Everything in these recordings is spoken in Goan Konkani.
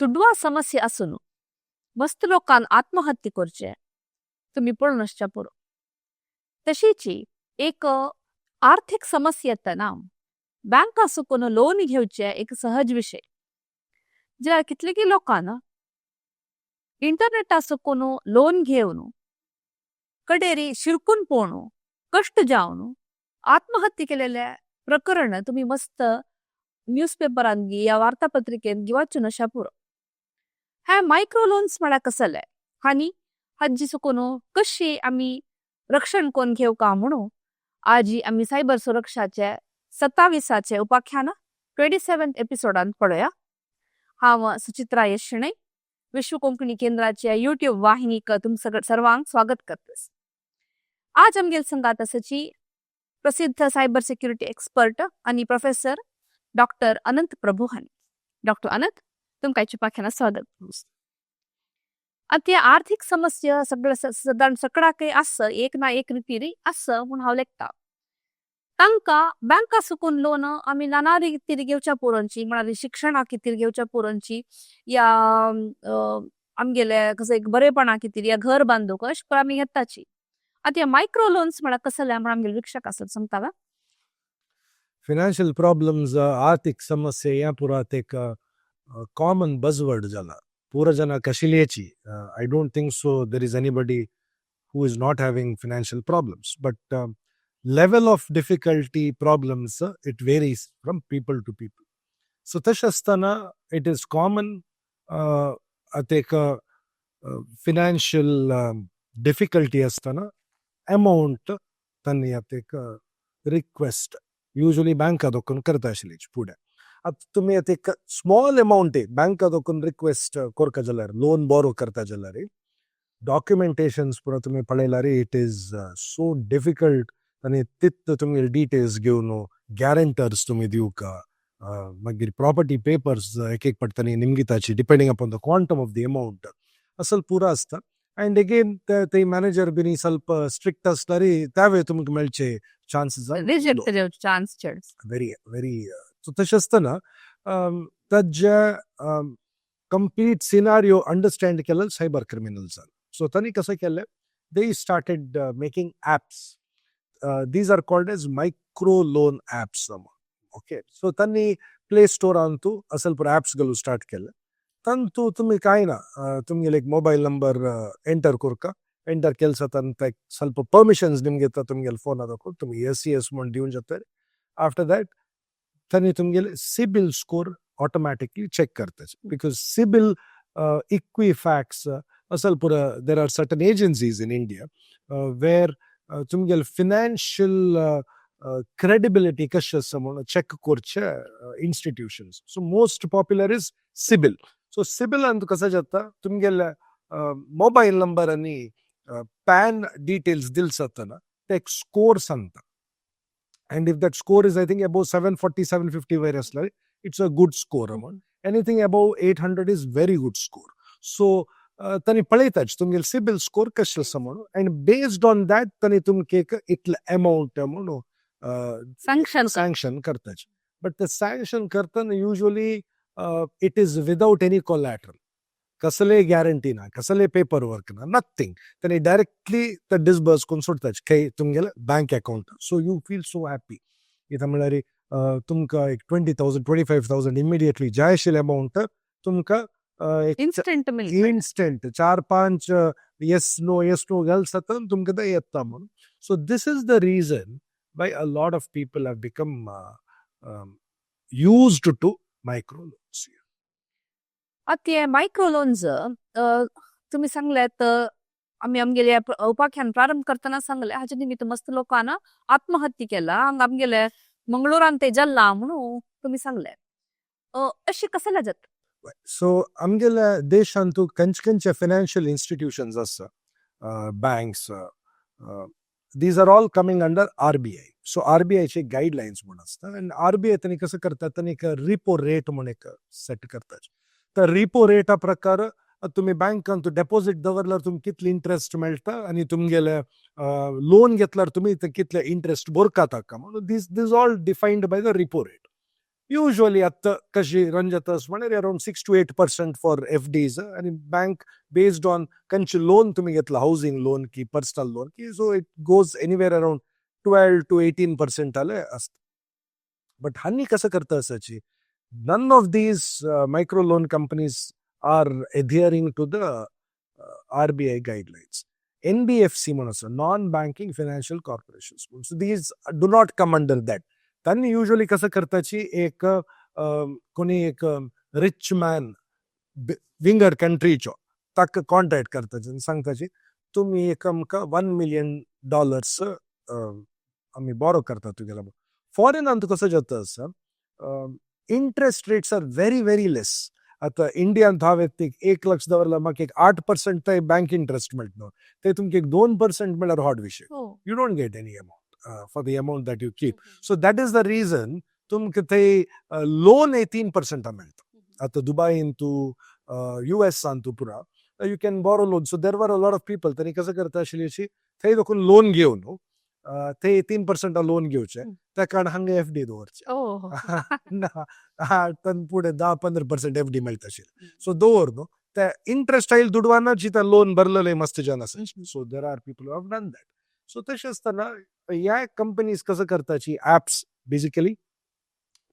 दुडवा समस्या आसून मस्त लोकान आत्महत्या करचे तुम्ही पळोवन आसच्या पुरो. तशीची एक आर्थिक समस्या येता ना, बँका सुकून लोन घेवचे एक सहज विषय, ज्या कितले लोकांना इंटरनेटा सुकून लोन घेवन कडेरी शिरकून पोणू, कष्ट जावन आत्महत्या केलेले प्रकरण तुम्ही मस्त न्यूजपेपरान या वार्तापत्रिकेन वाचून अशा पुरो. हे मायक्रो लोन्स म्हळ्यार कसले आनी हाजी सुकून कशी आमी रक्षण कोण घेव का म्हणून आजी आमी सायबर सुरक्षाचे 27आचे उपाख्यान 27 एपिसोडान पळोवया. हांव सुचित्रा यशणे, विश्व कोंकणी केंद्राच्या युट्यूब वाहिनीक तुम सर्वांक स्वागत करतस. आज आमगेल संगात आसाची प्रसिद्ध सायबर सिक्युरिटी एक्सपर्ट आणि प्रोफेसर डॉक्टर अनंत प्रभू हानी. डॉक्टर अनंत, तुमकां उपाख्यानात स्वागत. आता आर्थिक समस्या सगळं सदां सगळ्याकय आस, एक ना एक रितीरी आस म्हूण हांव लेखता. तांकां बँका सुकून लोन आमी नाना रितीर घेवच्या पोरांची, म्हळ्यार शिक्षणा खातीर घेवच्या पोरांची या आमगेले कसं एक बरेपणा खातीर या घर बांदूक, अशें करून आमी घेताची. आतां हे मायक्रो लोन्स म्हळ्यार कसले म्हण आमगेले वीक्षक आसत सांगता वा? फिनान्शियल प्रॉब्लम्स, आर्थिक समस्या ह्या पुरात एक कॉमन बजवर्ड जाला. पुरा जन कशिलेची. I don't think so there is anybody who is not having financial problems, but level of difficulty, problems, it varies from people to people. So तशें आसतना it is common आतां एक फिनान्शियल डिफिकल्टी आसतना अमावंट तांणी आतां एक रिक्वेस्ट युजली बँका दोकून करता आशिल्ली फुडें. आतां तुमी आतां एक स्मॉल अमावंट बँका दोकून रिक्वेस्ट करता जाल्यार, लोन बोरो करता जाल्यार, डॉक्युमेंटेशन्स पुरा तुमी पळयल्यार it is so difficult. आनी तित तुमगे डिटेल्स घेवन गॅरंटर्स तुमी दिवका, मागीर प्रॉपर्टी पेपर्स एक एक पडटनी निमगिताची, depending upon the quantum of the amount असल पुरा आसता. अँड अगेन ते मॅनेजर बीन ಸ್ವಲ್ಪ स्ट्रिक्ट आसल्यार त्यावेळी तुमकां मेळचे चान्सीस रिजेक्ट चान्स चड. Very very. सो तशें आसतना ताजे कंप्लीट सिनारियो अंडरस्टँड केलं सायबर क्रिमिनल्सान. सो तांणी कसं केलें, they started making apps. These are called as micro loan apps, okay? So तांणी प्ले स्टोरांतू असल पुरा ॲप्स घालून स्टार्ट केले. तांतू तुमी कांय ना, तुमगेले एक मोबायल नंबर एंटर करका. एंटर केल जाता ಸ್ವಲ್ಪ ಪರ್ಮಿಷನ್ಸ್ ನಿಮ್ಗೆ ತುಮಗೆಲ್ಲ ಫೋನ್ ಅದಕ್ಕೂ तुमी ಎಸ್ ಎಸ್ म्हण दिवन जाता. आफ्टर that तांणी तुमगेले सिबिल स्कोर ऑटोमॅटिकली चेक करता, because CIBIL, Equifax असल पुरा there are certain agencies in India where तुमगेले फिनान्शियल क्रेडिबिलिटी कशें आसा म्हणून चेक करचे institutions. So most popular is CIBIL. So सिबिलान कसं जाता, तुमगेले मोबायल नंबर आनी पॅन डिटेल्स दिल जातना ते एक स्कोर सांगता, and if that score is, I think, above 740, 750 वयर आसल्यार it's a good score म्हण. Anything above 800 is very good score. So तांणी पळयताच तुमगेले सिबिल स्कोर कशें आसा म्हणून, अँड बेस्ड ऑन that तांणी तुमकां एक इतले अमावंट म्हणून सँक्शन. सँक्शन करताच. बट ते सँक्शन करतना usually it is without any collateral. कसले गॅरंटी ना, कसले पेपर वर्क ना, नथिंग. तांणी डायरेक्टली ते डिसबर्स करून सोडटाच खंय तुमगेले bank account. So you feel so happy. कितें म्हणल्यार तुमकां एक 20,000, 25,000 immediately जाय आशिल्ले अमावंट तुमकां एक इन्स्टंट मिल. इन्स्टंट चार पांच येस नो, येस नो घाल जाता, तुमकां ते येता म्हणून. So this is the reason why a lot of people have become used to micro loans. आतां हे मायक्रो लोन्स तुमी सांगल्यात, आमी आमगेले उपाख्यान प्रारंभ करतना सांगले, हाचे निमित्त मस्त लोकांना आत्महत्या केला, हांगा आमगेले मंगळुरान ते जल्ला म्हणून तुमी सांगले. अशें कसले जाता? सो आमगेल्या देशांतू खंयचे खंयचे फिनान्शियल इन्स्टिट्यूशन्स आसा, banks, these are all coming under RBI. So आरबीआयचे guidelines म्हूण आसता आनी आरबीआय तांणी कसं करतात, तांणी एक रिपो रेट म्हूण एक सेट करतात. तर रिपो रेटा प्रकार तुमी बँकान डेपॉझिट दवरल्यार तुमकां कितली इंट्रस्ट मेळटा आनी तुमगेले लोन घेतल्यार तुमी कितले इंट्रस्ट बोरकात ताका म्हणून, this all defined by the repo rate. Usually आतां कशी रंजतस म्हणल्यार around 6 to 8% for FDs आनी बँक बेस्ड ऑन खंयचें लोन तुमी घेतला, हावजींग लोन की पर्सनल लोन की, so it goes anywhere around 12 to 18% आले आसता. बट हांनी कसं करता असाची, none of these micro loan companies are adhering to the RBI guidelines. NBFC म्हणून आसा, non banking financial corporation, so these do not come under that. त्यांनी युजली कसं करताची, एक कोणी एक रिच मॅन विंगड कंट्रीचो ताका कॉन्टॅक्ट करताची आनी सांगताची, तुमी एक आमकां $1 मिलियन आमी बोरो करता तुगेलो. फॉरेनान कसं जाता आसा, interest rates are very very less. आतां इंडियान हांवें ते 1 लक्ष दवरला, म्हाका एक 8% ते बँक इंट्रस्ट मेळटलो. ते तुमकां एक 2% म्हळ्यार व्हड विशय. You don't get any amount for the amount that you keep. So that is the reason तुमकां ते लोन 18% मेळटा. आतां दुबायन तूं, युएसान तूं पुरा you can borrow loan. So there were a lot of people, तांणी कसं करता आशिल्ली अशी, थंय देखून लोन घेवन ते 18% लोन घेवचे, त्या कारण हांगा एफडी दवरचे. ना आठ पुढे 10-15% एफडी मेळटा आशिल्लें. सो दवर न्हू ते इंट्रस्ट आयल दुडवाना जी लोन भरलेले मस्त जन आसा. So there are people have done that. So तशें आसतना ह्या कंपनीज कसं करताची, ऍप्स बेसिकली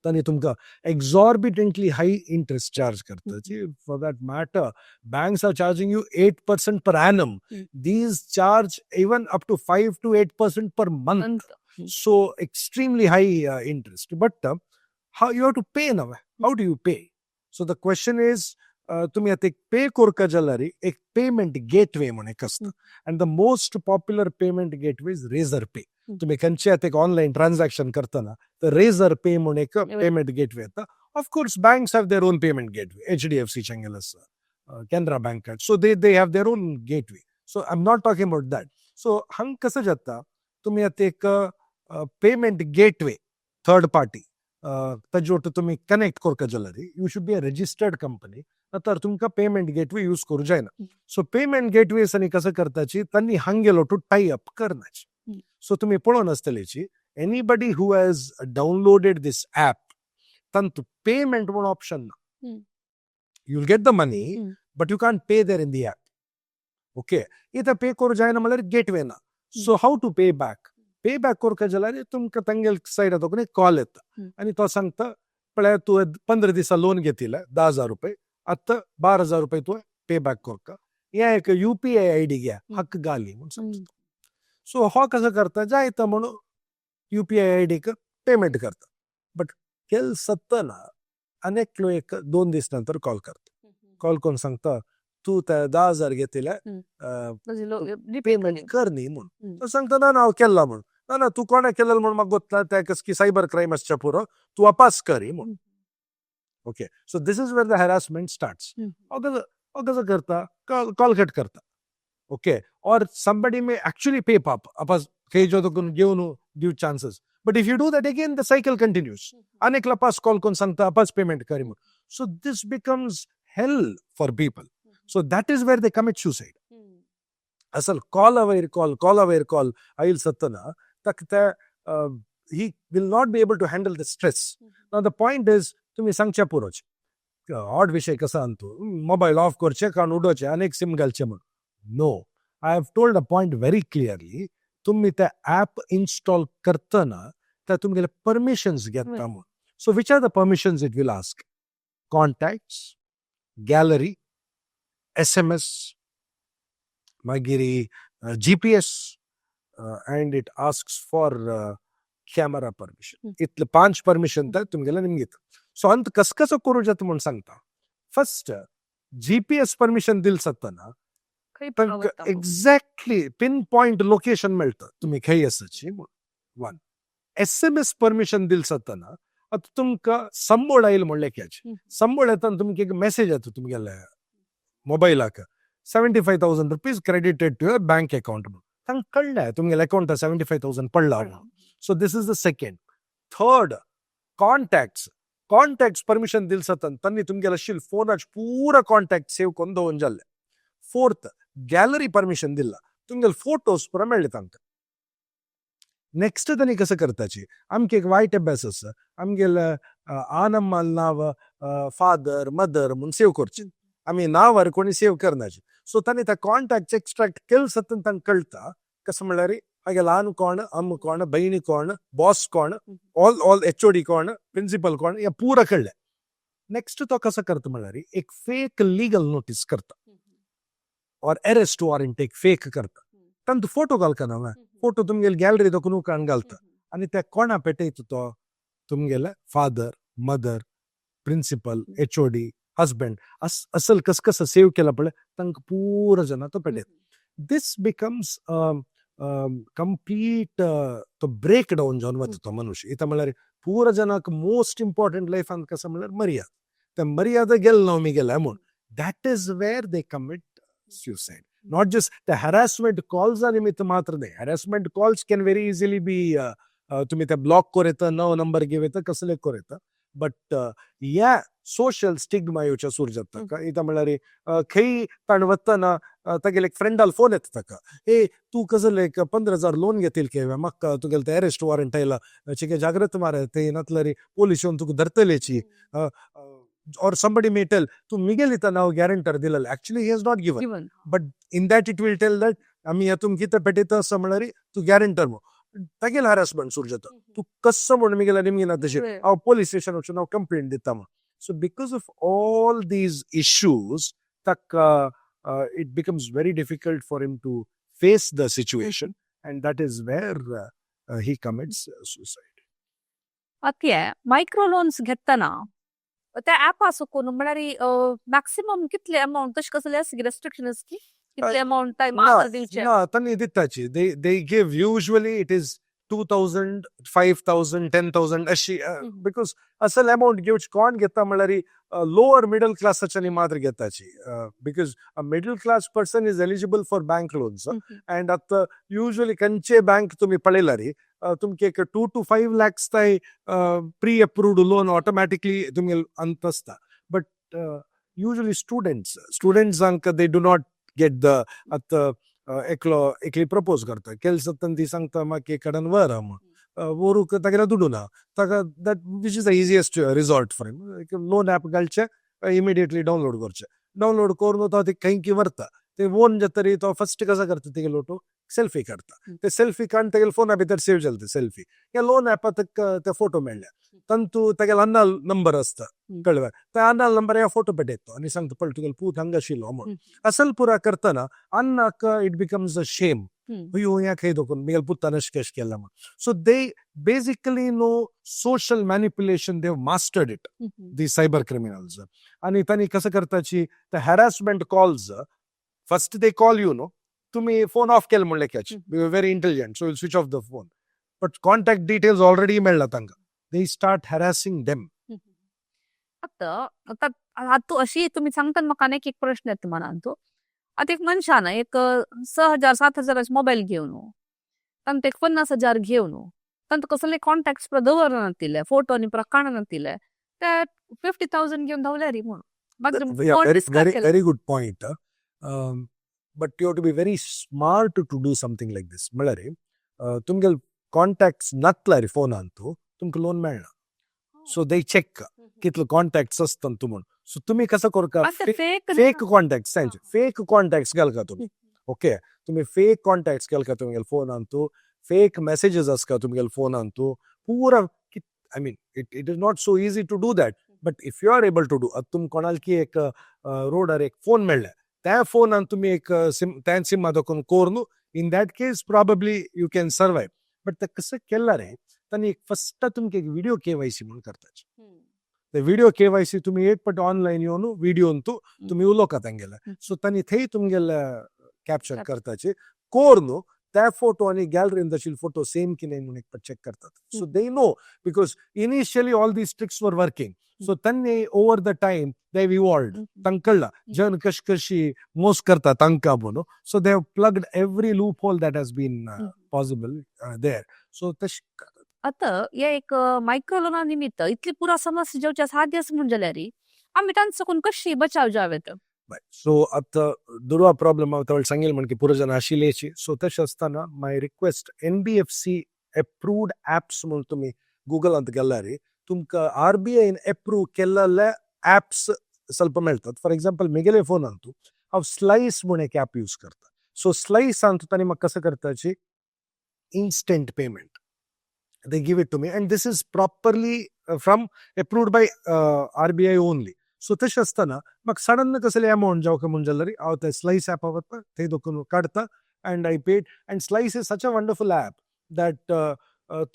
तांणी तुमकां एक्झॉर्बिटंटली हाय इंट्रस्ट चार्ज करताची. For that matter, banks are charging you 8% per annum. These charge even up to 5 to 8% per month. अंत. So extremely high interest. But how you have to pay now? How do you pay? So the question is, तुम्ही आता एक पे करका जाल्यार एक पेमेंट गेटवे म्हणून एक आसता and the most popular payment gateway is Razorpay. तुम्ही खंयचे आता एक ऑनलायन ट्रान्झॅक्शन करतना तर रेझर पे म्हणून एक पेमेंट गेटवे येता. Of course, banks have their own payment gateway. HDFC Changel आसा, Canara bank, so they have their own gateway. So I am not talking about that. So हांग कसं जाता, तुम्ही आता एक पेमेंट गेटवे थर्ड पार्टी ताजे वटेन तुमी कनेक्ट करका जाल्यार you should be a registered company, तर तुमकां पेमेंट गेटवे यूज करूं जायना. सो पेमेंट गेटवेज आनी कसं करताची, तांणी हांगेलो टू टाय अप करनाची. सो तुमी पळोवन आसतलेची, anybody who has downloaded this app, तांतू पेमेंट म्हणून ऑप्शन ना. You will get the money, but you can't pay there in the app. Okay, इथं पे करूं जायना म्हणल्यार गेटवे ना. So how to pay back? Pay back करका जाल्यार तुमकां तांगेल सायडा तो एक कॉल येता आनी तो सांगता, पळय, तूं 15 दिसा लोन घेतिल्ले 10,000 रुपये, आतां 12,000 रुपये तुवें पे बॅक करका, हे एक युपीआय आयडी घ्या, हक्क घाली म्हूण सांगता. सो हो कसं करता जायता म्हणून युपीआय आयडीक पेमेंट करता. बट केल सत्तना आनी एकलो एक 2 दीस नंतर कॉल करता. कॉल करून सांगता, तूं ते 10,000 घेतिले, पेमेंट कर न्ही म्हूण. तो सांगता, ना ना, हांव केल्ला म्हूण. ना ना, तूं कोणें केलें म्हूण म्हाका गोत्ता, तें की सायबर क्रायम आसच्या पुरो, तूं वापास कर म्हूण. Okay, so this is where the harassment starts. हो कसं करता, कॉल कट करता. Okay, or somebody may actually pay up अपास खंयचो तो घेवन give chances. But if you do that again, the cycle continues. आनी लपास कॉल करून सांगता, अपास पेमेंट कर म्हूण. So this becomes hell for people. So that is where they commit suicide. असल कॉल अवयर कॉल, कॉल अवयर कॉल आयल सत्तना ताका ते he will not be able to handle the stress. The point is, तुमी सांगच्या पुरोचे ऑड विशय कसो आहा तूं मोबायल ऑफ करचे, काडून उडोवचे आनी एक सिम घालचें म्हूण. No, I have told a point very clearly. तुमी ते ऍप इन्स्टॉल करतना ते तुमगेले परमिशन्स घेता म्हूण. So which are the permissions it will ask? Contacts, gallery, SMS, मागीर GPS, and it ask for camera permission. इतले पांच परमिशन तर तुमगेले निमगीत. सो अंत कस कसो करूं जाता म्हूण सांगता. फर्स्ट जीपीएस परमिशन दिल जातना खंय तांकां पावता. एक्झॅक्टली पिन पॉयंट लोकेशन मेळटा तुमी खंय आसाची. वन, एसएमएस परमिशन दिल जातना आतां तुमकां संबोळ आयल म्हणलें कॅच. संबोळ येता, तुमकां एक मेसेज येता तुमगेल्या मोबायलाक, ₹75,000 credited to your bank account म्हणून. तांकां कळ्ळें तुमगेल्या अकाउंटार 75,000 पडला म्हणून. So this is the second. Third, contacts. Contacts permission दिल जाता तांणी तुमगेल्या शिल फोनाच पुरा कॉन्टॅक्ट सेव करून दवरून जाल्ले. फोर्थ, गॅलरी परमिशन दिला, तुमगेले फोटोज पुरा मेळ्ळे तांकां. नेक्स्ट तांणी कसं करताची, आमगे एक वायट अभ्यास आसा आमगेले. आ नम्माल नाव फादर, मदर म्हूण सेव करचे. आमी नांवार कोणी सेव करनाचे. सो तांणी त्या कॉन्टॅक्ट एक्स्ट्रॅक्ट केल सत्तन तांकां कळटा कसं म्हणल्यार हागे ल्हान कोण, अम्म कोण, बहिणी कोण, बॉस कोण, ऑल ऑल एचओडी कोण, प्रिन्सिपल कोण, हे पुरा कळ्ळें. नेक्स्ट तो कसं करता म्हणल्यार एक फेक लिगल नोटीस करता ऑर अरेस्ट वॉरंट एक फेक करता. तांतू फोटो घालता ना, फोटो तुमगेले गॅलरी दोकून काण घालता आनी त्या कोणा पेटयता तो तुमगेले father, mother, principal, HOD, husband, असल कस कसं सेव केला पळय तांकां पुरा जाणा तो पेटयता. This becomes complete, तो ब्रेक डावन जावन वता तो मनुष्य. इतां म्हणल्यार पुरा जनाक मोस्ट इम्पॉर्टंट लायफान कसं म्हणल्यार मर्याद. त्या मर्यादा गेल ना मी गेल्या म्हूण, that is where they commit suicide. Not just the harassment कॉल्सा निमित्त मात्र न्हय. Harassment calls can very easily be, तुमी ते ब्लॉक करूं येता, नवो नंबर घेवं येता, कसले करूं येता. बट ह्या सोशल स्टिग्मा येवच्या सुरू जाता ताका. इतां म्हणल्यार खंय ताणें वतना तागेले एक फ्रेंडाल फोन येता ताका, ए तूं कसले एक 15,000 लोन घेतील के, म्हाका तुगेले ते अरेस्ट वॉरंट आयला, चिके जाग्रत मार, ते नातल्यार पोलीस येवन तुका धरतलेची. Or somebody may tell तूं मिगेल इतां नांव guarantor दिलेलें, actually he has not given. Given. But in that it will tell that आमी ह्या तुमकां कितें पेटयता असं म्हणल्यार तूं गॅरंटर म्हूण. तागेलें हॅरासमेंट सुरू जाता, तूं कसो म्हूण मिगेल्या निमगिना तशें हांव पोलीस स्टेशन वचून हांव कंप्लेंट दिता म्हूण. So because of all these issues ताका it becomes very difficult for him to face the situation and that is where he commits suicide. Okay, micro loans घेतना त्या ऍपा सुकून म्हळ्यार मॅक्सिमम कितले अमाऊंट, तशें कसले आसा रेस्ट्रिक्शन आसा की कितले अमाऊंट टायम दिवचे? ना, तांणी दिताची. They give, usually it is 2000, 5000, 10,000 अशी, because असल अमाऊंट घेवची कोण घेता म्हणल्यार लोअर मिडल क्लासाच्यानी मात्र घेताची, because a middle class person is eligible for bank loans. And आता युजली खंयचे बँक तुम्ही पळयला रे, तुमके एक 2 to 5 lakhs ताय प्री अप्रूव्ड लोन ऑटोमॅटिकली तुमगे अंत आसता. बट युजली स्टुडंट्सांक they do not get the. आतां एकलो एकली प्रपोज करता, केल सत्तन ती सांगता म्हाका एक कडेन व्हर म्हूण. व्हरूंक तागेले दुडू ना ताका, that which is the easiest resort for him, loan app घालचें, इमिडिएटली डावनलोड करचें. डावनलोड करून तो ते खंय की व्हरता. ते वोन जातरी तो फर्स्ट कसो करता, तेगेलो तो सेल्फी काडटा. ते सेल्फी काडून तेगेले फोना भितर सेव जाता ते सेल्फी. ह्या लोन ऍपाक ते फोटो मेळ्ळे, तांतू तेगेलो अन्नाल नंबर आसता, कळ्ळें? त्या अन्नाल नंबर ह्या फोटो पेटयता आनी सांगता, पळय तुगेलो पूत हांगा आशिल्लो म्हूण. असल पुरा करतना अन्नाक it becomes a shame, अयो ह्या खंय दोकून मिगेल पुतान अशें कशें केलां म्हूण. So they basically know social manipulation, they mastered it, the cyber criminals. आणि तांणी कसं करताची, ते harassment calls, first they call you, no, तुम्ही फोन ऑफ केलं म्हणले catch, very intelligent, so will switch off the phone, but contact details already मेळ्ळा तांकां, they start harassing them. आतां आतां आतां अशी तुमी सांगता, म्हाका आनीक एक प्रश्न येता मनांत. आतां एक मनशान एक 6000 7,000 मोबायल घेवन, तांकां एक 50,000 घेवन, तांकां कसले कॉन्टॅक्ट दवरनातिल्ले, फोटो आनी पुरा काडनातिल्ले, ते 50,000 घेवन धांवले री म्हूण मागीर Yeah, phone very discard very केले. Very good point. But you have to be very smart to do something like this. म्हळ्यार तुमगेले कॉन्टॅक्ट्स नातल्यार फोनांतू तुमकां लोन मेळना. सो they check कितले कॉन्टॅक्ट्स आसता तूं म्हूण. सो तुमी कसं करका? आतां फेक फेक कॉन्टॅक्ट्स तांचे, फेक कॉन्टॅक्ट्स घालका तुमी. ओके, तुमी फेक कॉन्टॅक्ट्स घालका तुमगेले फोनांतू, फेक मॅसेजीस आसका तुमगेले फोनांतू पुरा. I mean, it is not so easy to do that, but if you are able to do, आतां तुम कोणालकी एक रोडार एक फोन मेळ्ळें, त्या फोनान तुमी एक सिम, त्या सिमा दाखोवन कोर न्हू, in that case probably you can survive. But ते कसं केलां रे, तांणी एक फर्स्ट तुमकां एक व्हिडिओ केवायसी म्हणून करताची. ते व्हिडिओ केवायसी तुमी एक पट ऑनलायन येवन व्हिडिओन तूं तुमी उलोवका तेंगेले. सो तांणी थंय तुमगेले कॅप्चर करताची कोर न्हू, त्या फोटो आनी गॅलरीन आशिल्ले फोटो सेम की न्हय म्हणून एक पट चॅक करतात. So they know, because initially all these tricks were working. So तांणी over the time they evolved. तांकां कळ्ळा जन कश कशी मोस करता तांकां म्हणून. So they have plugged every loophole that has been possible there. So तशें. आतां हे एक मायक्रो लोना निमित्त इतली पुरा समस्या जेवच्या साध्य आसा म्हूण जाल्यार आमी तांचे साकून कशी बचाव जावं येता? सो आतां दुर्वा प्रॉब्लेम हांव तवळ सांगेल म्हण की पुरो जाण आशिल्लेची. सो तशें आसतना my request, NBFC approved apps म्हणून तुमी गुगलांत गेल्यार तुमकां आरबीआयन एप्रूव केल्ले ॲप्स ಸ್ವಲ್ಪ मेळतात. फॉर एक्झाम्पल, मेगेले फोन अंतू हांव स्लायस म्हूण एक ॲप यूज करता. सो स्लायस अंतू तांणी म्हाका कसं करताची, instant payment they give it to me, and this is properly from approved by RBI only. So तशें आसतना म्हाका सडन कसले अमावंट जावं काय म्हूण जाल्यार हांव ते स्लायस ॲपा वता, थंय दोकून काडटा and I paid. And Slice is such a wonderful app that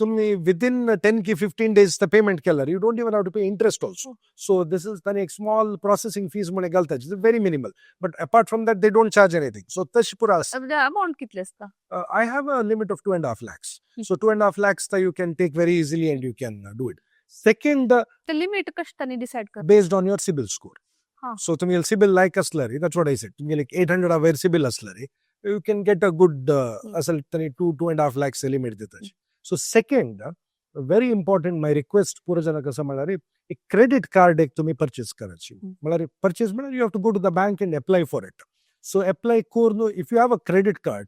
तुम्ही विदिन 10 की 15 डेज ते पेमेंट केल्यार you don't even have to pay interest also. So this is तांणी एक स्मॉल प्रोसेसिंग फीज म्हण घालता, very minimal, but apart from that they don't charge anything. So तशें पुरो आसा. म्हणजे अमावंट कितले आसता? I have a limit of 2.5 lakhs. So 2.5 lakhs that you can take very easily and you can do it. Second, ते लिमिट कशें तांणी डिसायड करता? Based on your CIBIL score. हा. So तुम्ही CIBIL like असल्यार, that's what I said. तुम्ही like 800 वयर CIBIL असल्यार, you can get a good असेल तरी 2-2.5 lakhs limit देतात. So second, very important, my request पुरो जण कसं म्हळ्यार एक क्रेडिट कार्ड एक तुम्ही परचेस करायची. म्हळ्यार परचेस म्हळ्यार you have to go to the bank and apply for it. So apply करून if you have a credit card,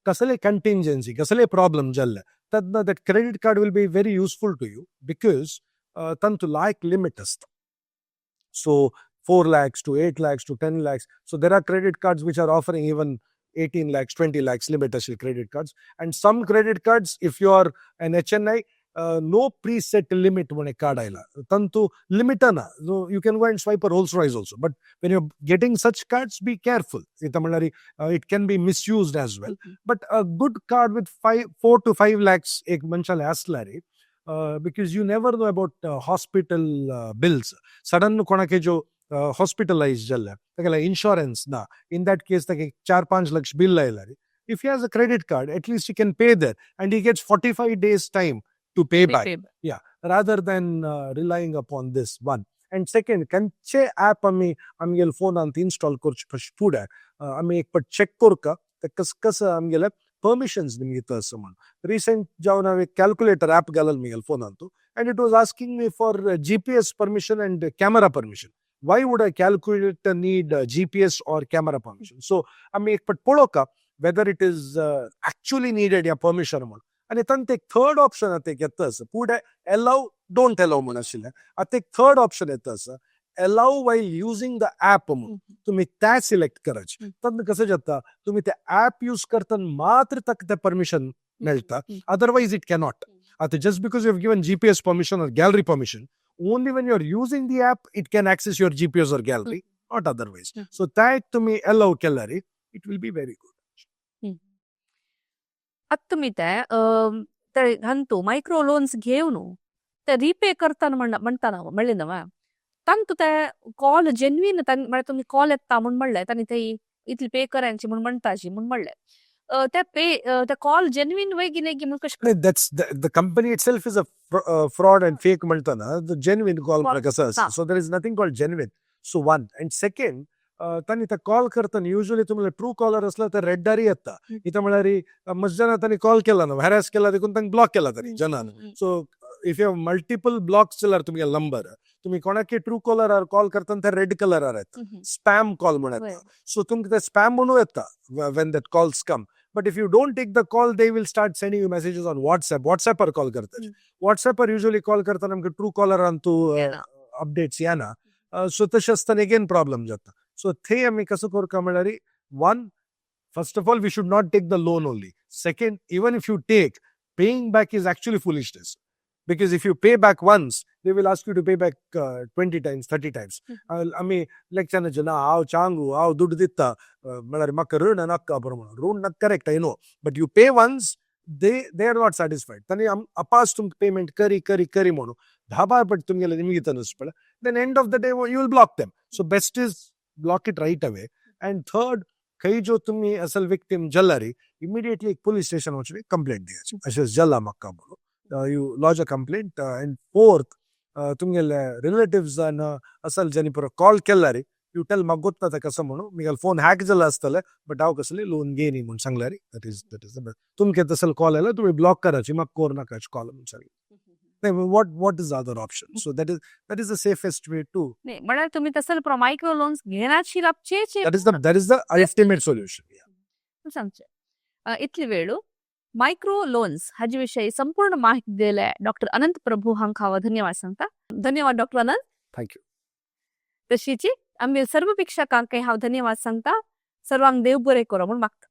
कसले कंटिंजन्सी, कसले प्रॉब्लम जाल्ले तेन्ना that credit card will be very useful to you because तांतू लायक लिमिट आसता. So 4 lakhs to 8 lakhs to 10 lakhs. So there are credit cards which are offering even 18 lakhs, 20 lakhs limit असेल credit cards. And some credit cards, if you are an HNI, no preset limit म्हण एक कार्ड आयला, तांतू लिमिट ना. So you can go and swipe a Rolls Royce also. But when you getting such cards, be careful. इथं म्हणल्यार it can be misused as well. But a good card with 5 4 to 5 lakhs एक मनशाले असल्यार, because you never know about hospital bills. Sudden कोणाके जो हॉस्पिटलाइज जाल्ले, तागेले इन्शुरन्स ना, इन that case ताका 4-5 लक्ष बिल आयल्यार, if he has a credit card, at least he can pay there and he gets 45 days time to pay back rather than relying upon this one. And second, खंयचे ॲप आमी आमगेले फोनांत इन्स्टॉल करचे फस्ट फुडें आमी एक पट चॅक करका ते कस कसं आमगेले परमिशन्स निमगिता असं म्हणून. रिसेंट जावन हांवें एक कॅल्क्युलेटर ॲप घालल म्हगेले फोनांतू and it was asking me for GPS permission and camera permission. Why would a calculator need GPS or camera permission? So आमी एक पट पळोवका whether it is actually needed या परमिशन म्हणून. आनी तांकां एक थर्ड ऑप्शन आतां एक येता आसा, फुडें एलाव, don't allow म्हूण आशिल्लें, आतां एक थर्ड ऑप्शन येता आसा, allow while using the app म्हणून. तुम्ही त्या सिलेक्ट करायचे. तेन्ना कसं जाता, तुम्ही ते ॲप यूज करतना मात्र ताका ते परमिशन मेळटा, otherwise it cannot. आता just because you have given GPS permission or gallery permission, only when you are using the app it can access your GPS or gallery, not otherwise. So त्या एक तुम्ही अलाव केल्यार it will be very good. आतां तुमी ते ते हांतू मायक्रो लोन्स घेवन ते रिपे करताना म्हणटा म्हणलें न्हू, तांतू ते कॉल जेन्युइन म्हळ्यार तुमी कॉल येता म्हूण म्हणलें, तांणी ते इतले पे करायचे म्हूण म्हणटाशी म्हूण म्हणलें, ते पे ते कॉल जेन्युइन वय की नाही की म्हूण कशें? That's the company itself is a fraud and fake म्हणताना the genuine call Call, कसं असतं. हा. So there is nothing called genuine. So one and second, तांणी ते कॉल करताना युजली तुम्हाला ट्रू कॉलर असला तर रेड्डारी येता. इथं म्हळ्यार मस्त तांणी कॉल केला ना, हॅरॅस केला देखून तांकां ब्लॉक केला तांणी जनान. So if you have multiple blocks जाल्यार तुमगे नंबर, तुम्ही कोणाकी ट्रू कॉलर कॉल करताना ते रेड कलरार येता, स्पॅम कॉल म्हण येता. सो तुमकां ते स्पॅम म्हणून येता when that calls come. But if you don't take the call, they will start sending you messages on WhatsApp. व्हॉट्सॅपार call करतात. व्हॉट्सॅपार युजली कॉल करताना आमकां ट्रू कॉलरान तूं येना. अपडेट्स येना. सो तशें आसतना एगेन प्रॉब्लम जाता. सो थंय आमी कसो करता म्हणल्यार, one, first of all, we should not take the loan only. Second, even if you take, paying back is actually foolishness because if you pay back once, they will ask you to pay back 20 times, 30 times. आमी लेक्चराचे ना, हांव चांगू, हांव दुड्ड दिता, म्हळ्यार म्हाका ऋण नाका बरो म्हणून. ऋण नाका, correct, I know, but you pay once, they are not satisfied. तांणी अपास तुमकां पेमेंट करी करी करी म्हणून 10-12 पट तुमगेले निमगिता पळय, then end of the day you will block them. So best is block it right away. And third, खंय जो तुम्ही असल विक्टीम जाल्यार इमिडिएटली एक पुलीस स्टेशन वचून कंप्लेंट दियाची, अशें जाला म्हाका म्हणून you lodge a complaint. And fourth, तुमगेले रिलेटिव्सान असल जेणे पुरो कॉल केल्यार you tell म्हाका गोत्ता तें कसं म्हणून, म्हगेलो फोन हॅक जाला आसतलें, बट हांव कसले लोन घेयनी म्हूण सांगल्यार that is the best. तुमकां तसले कॉल आयल्यार तुमी ब्लॉक कराची, म्हाका कोर नाका कॉल म्हूण सांगलें. What is other option? So that is the safest way to नाही, म्हळ्यार तुमी तसले मायक्रो लोन्स घेनाची लागचेच. That is the ultimate solution. सांगचे इतली वेळ मायक्रो लोन्स हाजे विशयी संपूर्ण माहिती दिले डॉक्टर अनंत प्रभू हांकां हांव धन्यवाद सांगता. धन्यवाद डॉक्टर अनंत. Thank you. तशीची आमगे सर्व प्रेक्षकांकय हांव धन्यवाद सांगता. सर्वांक देव बरें करो म्हूण मागता.